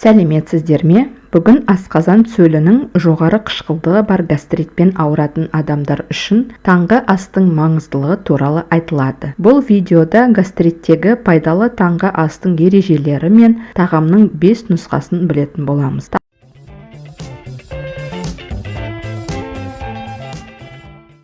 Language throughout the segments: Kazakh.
Сәлеметсіздер ме? Бүгін асқазан сөлінің жоғары қышқылдығы бар гастритпен ауыратын адамдар үшін таңғы астың маңыздылығы туралы айтылады. Бұл видеода гастриттегі пайдалы таңғы астың ережелері мен тағамның 5 нұсқасын білетін боламыз.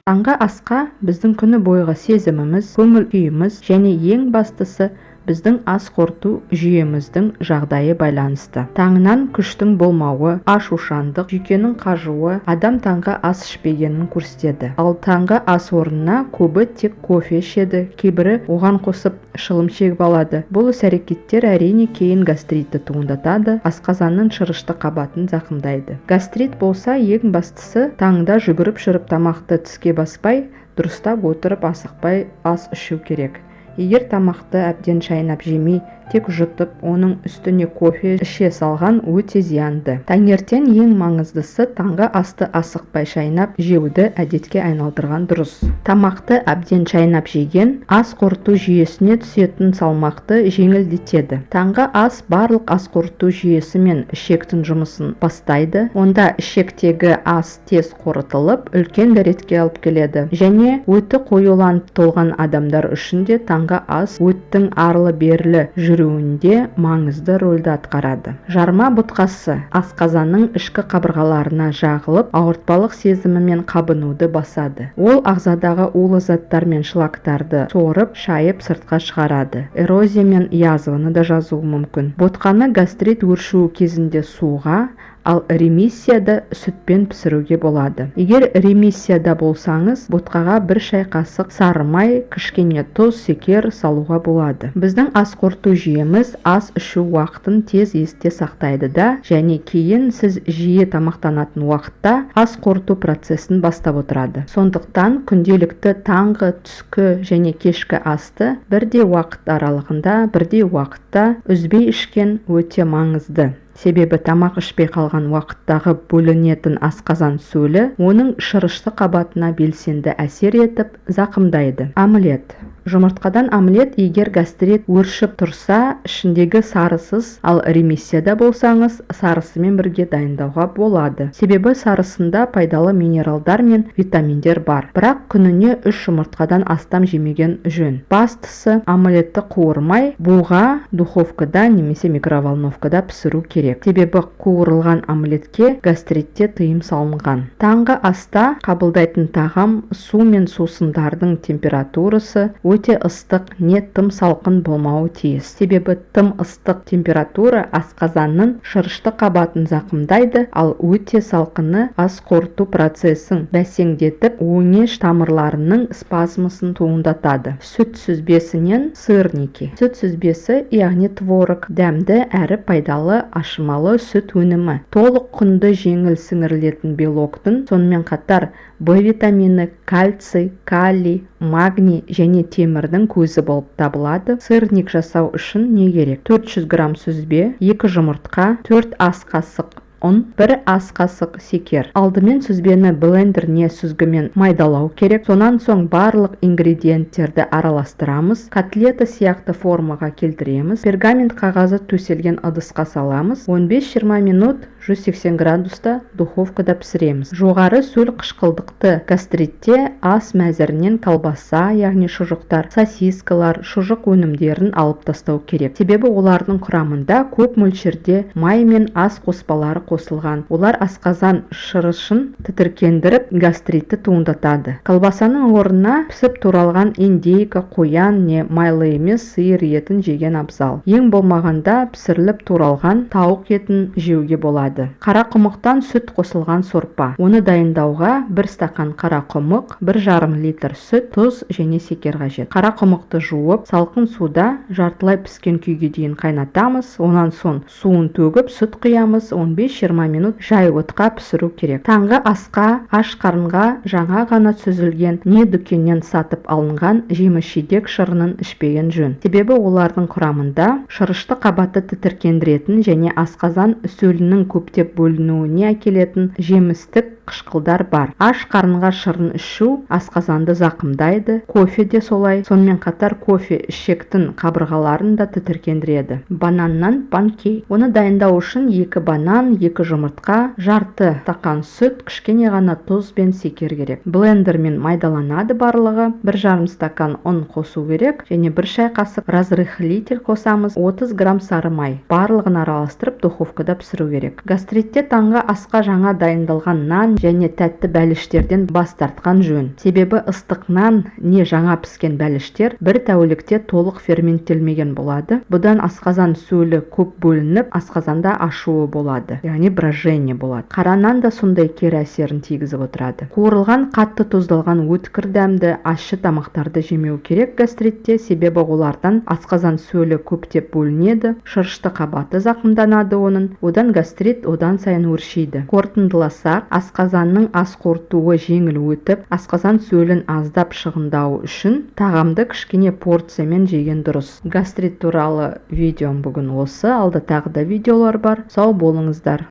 Таңғы асқа біздің күні бойғы сезіміміз, көңіл күйіміз және ең бастысы біздің ас қорыту жүйеміздің жағдайы байланысты. Таңынан күштің болмауы, ашушаңдық, жүйкенің қажуы адам таңғы ас ішпегенін көрсетеді. Ал таңғы ас орнына көбі тек кофе ішеді, кейбірі оған қосып шылым шегіп алады. Бұл іс-әрекеттер әрине кейін гастритті туындатады, асқазанның шырышты қабатын зақымдайды. Гастрит болса, ең бастысы таңда жүгіріп жүріп тамақты тіске баспай, дұрыстап отырып асықпай ас ішу керек. Егер тамақты әбден шайнап жемей, тек жұтып, оның үстіне кофе іше салған өте зиянды. Таңертең ең маңыздысы таңғы асты асықпай шайнап жеуді әдетке айналдырған дұрыс. Тамақты әбден шайнап жеген ас қорыту жүйесіне түсетін салмақты жеңілдетеді. Таңғы ас барлық ас қорыту жүйесі мен ішектің жұмысын бастайды. Онда ішектегі ас тез қорытылып, үлкен дәретке алып келеді. Және өті қоюланып толған адамдар үшін де таңғы ас өттің арлы-берлі жүруінде маңызды рөлді атқарады. Жарма бұтқасы асқазанның ішкі қабырғаларына жағылып, ауыртпалық сезімі мен қабынуды басады. Ол ағзадағы улы заттар мен шлактарды сорып, шайып сыртқа шығарады. Эрозия мен язваны да жазуы мүмкін. Ботқаны гастрит өршуі кезінде суға, ал ремиссияда сүтпен пісіруге болады. Егер ремиссияда болсаңыз, ботқаға бір шай қасық сары май, кішкене тұз, секер салуға болады. Біздің ас қорыту жүйеміз ас ішу уақытын тез есте сақтайды да, және кейін сіз жиі тамақтанатын уақытта ас қорыту процесін бастап отырады. Сондықтан күнделікті таңғы, түскі және кешкі асты бірдей уақыт аралығында, бірдей уақытта үзбей ішкен өте маңызды. Себебі тамақ ішпей қалған уақыттағы бөлінетін асқазан сөлі оның шырышты қабатына белсенді әсер етіп, зақымдайды. Омлет. Жұмыртқадан омлет егер гастрит өршіп тұрса, ішіндегі сарысыз, ал ремиссияда болсаңыз, сарысымен бірге дайындауға болады. Себебі сарысында пайдалы минералдар мен витаминдер бар. Бірақ күніне 3 жұмыртқадан астам жемеген жөн. Бастысы омлетті қуырмай, буға духовкада немесе микроволновкада пісіру керек. Себебі қуырылған омлетке гастритте тыйым салынған. Таңғы аста қабылдайтын тағам су мен сусындардың температурасы өте ыстық не тым салқын болмауы тиіс. Себебі тым ыстық температура асқазанның шырышты қабатын зақымдайды, ал өте салқыны ас қорыту процесін бәсеңдетіп, өңеш тамырларының спазмысын туындатады. Сүт сүзбесінен сырники. Сүт сүзбесі, яғни творог, дәмді әрі пайдалы ашымалы сүт өнімі. Толық құнды жеңіл сіңірілетін белоктың, сонымен қатар Б витамині, кальций, калий, магний және темірдің көзі болып табылады. Сырник жасау үшін не керек? 400 грамм сүзбе, 2 жұмыртқа, 4 ас қасық ұн, 1 ас қасық секер. Алдымен сүзбені блендер не сүзгімен майдалау керек. Сонан соң барлық ингредиенттерді араластырамыз. Котлета сияқты формаға келтіреміз. Пергамент қағазы төселген ыдысқа саламыз. 15-20 минут 180 градуста духовкада пісіреміз. Жоғары сөл қышқылдықты гастритте ас мәзірінен колбаса, яғни шұжықтар, сосискалар, шұжық өнімдерін алып тастау керек. Себебі олардың құрамында көп мөлшерде май мен ас қоспалары қосылған. Олар асқазан шырышын тітіркендіріп, гастритті туындатады. Колбасаның орнына пісіп туралған индейка, қоян не майлы емес сиыр етін жеген абзал. Ең болмағанда пісіріліп туралған тауық етін жеуге болады. Қарақұмықтан сүт қосылған сорпа. Оны дайындауға 1 стақан қарақұмық, 1,5 литр сүт, тұз және секер қажет. Қарақұмықты жуып, салқын суда жартылай піскен күйге дейін қайнатамыз. Онан соң суын төгіп, сүт құямыз. 15-20 минут жай отқа пісіру керек. Таңғы асқа аш қарынға жаңа ғана сүзілген не дүкеннен сатып алынған жеміс-жидек шырынын ішпеген жөн. Себебі олардың құрамында шырышты қабатты тітіркендіретін және асқазан сөлінің көптеп бөлінуіне әкелетін жемістік қышқылдар бар. Аш қарынға шырын ішу асқазанды зақымдайды, кофе де солай. Сонымен қатар кофе ішектің қабырғаларын да тітіркендіреді. Бананнан панкейк. Оны дайындау үшін 2 банан, 2 жұмыртқа, жарты стақан сүт, кішкене ғана тұз бен секер керек. Блендермен майдаланады барлығы. 1,5 стакан ұн қосу керек және 1 шай қасық разрыхлитель қосамыз, 30 грамм сары май. Барлығын араластырып духовкада пісіру керек. Гастритте таңғы асқа жаңа дайындалған нан және тәтті бәліштерден бас тартқан жөн. Себебі ыстық нан не жаңа піскен бәліштер бір тәулікте толық ферменттелмеген болады. Бұдан асқазан сөлі көп бөлініп, асқазанда ашуы болады, яғни брожение болады. Қара нан да сондай кері әсерін тигізіп отырады. Қуырылған, қатты тұздалған, өткір дәмді, ащы тамақтарды жемеу керек гастритте, себебі олардан асқазан сөлі көптеп бөлінеді, шырышты қабаты зақымданады оның, одан гастрит одан сайын өршиді. Қорытындыласақ, асқазанның ас қорытуы жеңіл өтіп, асқазан сөлін аздап шығындауы үшін тағамды кішкене порциямен жеген дұрыс. Гастрит туралы видеом бүгін осы, алда тағы да видеолар бар. Сау болыңыздар.